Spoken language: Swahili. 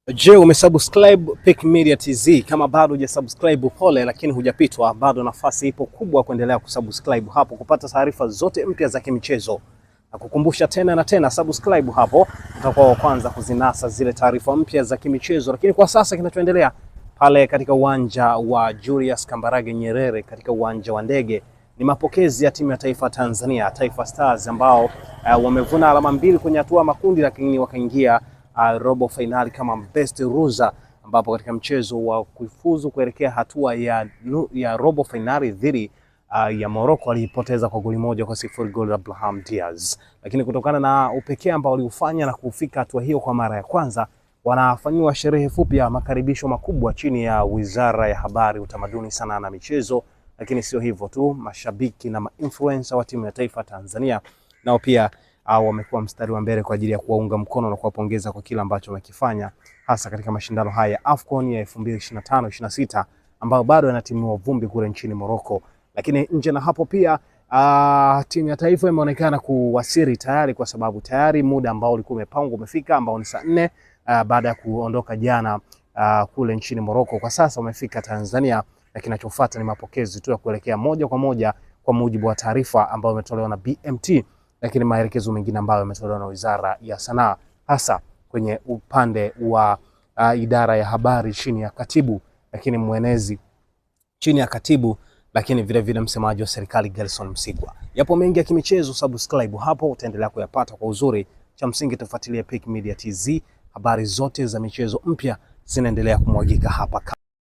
Je, umesubscribe Pick Media TZ? Kama bado hujasubscribe pole, lakini hujapitwa, bado nafasi ipo kubwa kuendelea kusubscribe hapo kupata taarifa zote mpya za kimichezo. Na kukumbusha tena na tena, subscribe hapo, utakuwa wa kwanza kuzinasa zile taarifa mpya za kimichezo. Lakini kwa sasa kinachoendelea pale katika uwanja wa Julius Kambarage Nyerere katika uwanja wa ndege ni mapokezi ya timu ya taifa Tanzania, Taifa Stars ambao wamevuna alama 2 kwenye hatua makundi, lakini wakaingia robo finali kama best loser, ambapo katika mchezo wa kufuzu kuelekea hatua ya robo finali dhidi ya Morocco alipoteza kwa goli 1-0, goli la Abraham Diaz. Lakini kutokana na upekee ambao waliufanya na kufika hatua hiyo kwa mara ya kwanza, wanafanyiwa sherehe fupi ya makaribisho makubwa chini ya Wizara ya Habari, Utamaduni, Sanaa na Michezo. Lakini sio hivyo tu, mashabiki na mainfluencer wa timu ya taifa Tanzania nao pia wamekuwa mstari wa mbele kwa ajili ya kuwaunga mkono na kuwapongeza kwa kila ambacho wamekifanya, hasa katika mashindano haya ya AFCON ya 2025-26 ambayo bado yanatimua vumbi kule nchini Morocco. Lakini nje na hapo pia timu ya taifa imeonekana kuwasili tayari, kwa sababu tayari muda ambao ulikuwa umepangwa umefika, ambao ni saa 4 baada ya kuondoka jana kule nchini Morocco. Kwa sasa wamefika Tanzania na kinachofuata ni mapokezi tu ya kuelekea moja kwa moja kwa mujibu wa taarifa ambayo imetolewa na BMT, lakini maelekezo mengine ambayo yametolewa na Wizara ya Sanaa, hasa kwenye upande wa idara ya habari chini ya katibu, lakini mwenezi chini ya katibu, lakini vile vile msemaji wa serikali Gerson Msigwa. Yapo mengi ya kimichezo, subscribe hapo utaendelea kuyapata kwa uzuri. Cha msingi tufuatilie Pick Media TZ, habari zote za michezo mpya zinaendelea kumwagika hapa.